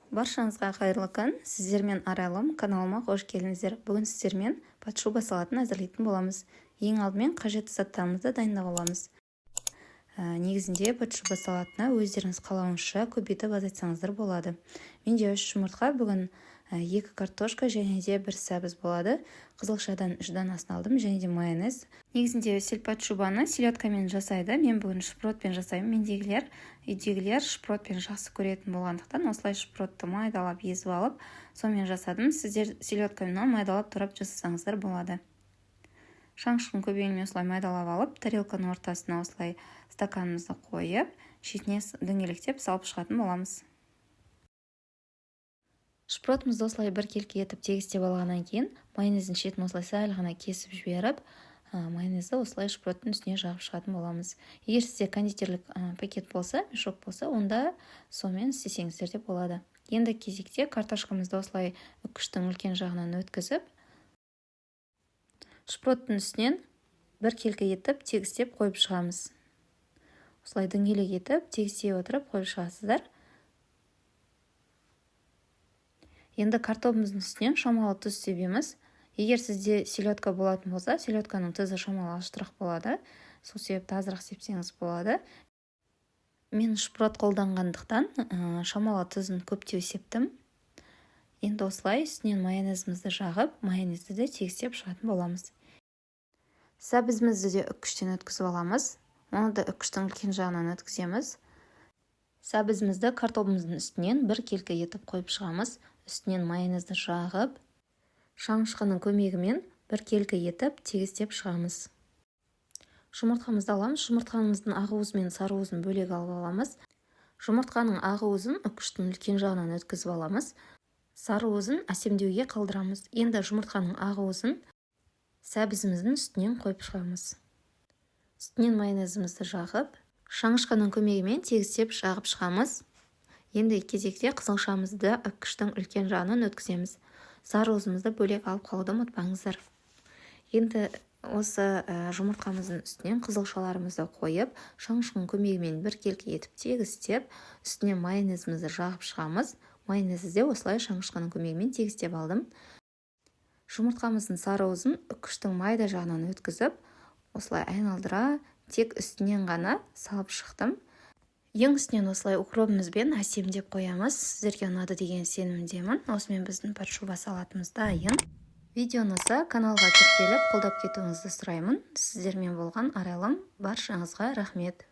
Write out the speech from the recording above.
Баршаңызға қайырлы күн! Сіздермен Арайлым, каналыма қош келдіңіздер! Бүгін сіздермен подшуба салатын әзірлейтін боламыз. Ең алдымен қажетті заттарымызды дайындап аламыз. Негізінде подшуба салатына өздеріңіз қалауынша көбейтіп, азайтсаңыздар болады. Менде 3 жұмыртқа, бүгін 2 картошка және де 1 сәбіз болады. Қызылшадан 3 данасын алдым және де майонез. Негізінде подшубаны селедкамен жасайды. Мен бүгін шпротпен жасаймын. Мендегілер, үйдегілер шпротпен жақсы көретін болғандықтан, осылай шпротты майдалап, езіп алып, сонымен жасадым. Сіздер селедкамен майдалап, турап жасасаңыздар болады. Шанышқының көмегімен осылай майдалап алып, тарелканың ортасына осылай стаканымызды қойып, шетіне дөңгелектеп салып шығатын боламыз. Шпротымызды осылай біркелкі етіп тегістеп алғаннан кейін, майонездің шетін осылай сәл ғана кесіп жіберіп, майонезді осылай шпроттың үстіне жағып шығатын боламыз. Егер сізде кондитерлік пакет болса, мешок болса, онда сонымен істесеңіздер де болады. Енді кезекте картошкамызды осылай үккіштің үлкен жағынан өткізіп, шпроттың үстінен біркелкі етіп тегістеп қойып шығамыз. Осылай дөңгелек етіп тегістей отырып қойып шығасыздар. Енді картобымыздың үстінен шамалы тұз себеміз. Егер сізде селедка болатын болса, селедканың тұзы шамалы ащырақ болады, сол себепті азырақ сепсеңіз болады. Мен шпрот қолданғандықтан, шамалы тұзын көптеу септім. Енді осылай үстінен майонезімізді жағып, майонезді де тегістеп шығатын боламыз. Сәбізімізді де үккіштен өткізіп аламыз. Оны да үккіштің үлкен жағынан өткіземіз. Сәбізімізді картобымыздың үстінен біркелкі етіп қойып шығамыз. Үстінен майонезді жағып, шанышқының көмегімен біркелкі етіп тегістеп шығамыз. Жұмыртқамызды аламыз. Жұмыртқамыздың ақ уызы мен сары уызын бөлек алып аламыз. Жұмыртқаның ақ уызын үккіштің үлкен жағынан өткізіп аламыз, сары уызын әсемдеуге қалдырамыз. Енді жұмыртқаның ақ уызын сәбізіміздің үстінен қойып шығамыз. Үстінен майонезімізді жағып, шанышқының көмегімен тегістеп жағып шығамыз. Енді кезекте қызылшамызды үккіштің үлкен жағынан өткіземіз. Сары уызымызды бөлек алып қалуды ұмытпаңыздар. Енді осы жұмыртқамыздың үстінен қызылшаларымызды қойып, шанышқының көмегімен біркелкі етіп тегістеп, үстіне майонезімізді жағып шығамыз. Майонезді де осылай шанышқының көмегімен тегістеп алдым. Жұмыртқамыздың сары уызын үккіштің майда жағынан өткізіп, осылай айналдыра, тек үстінен ғана салып шықтым. Ең үстінен осылай укробымызбен әсемдеп қоямыз. Сіздерге ұнады деген сенімдемін. Осымен біздің подшуба салатымыз дайын. Видео ұнаса, каналға тіркеліп, қолдап кетуіңізді сұраймын. Сіздермен болған Арайлым. Баршаңызға рахмет.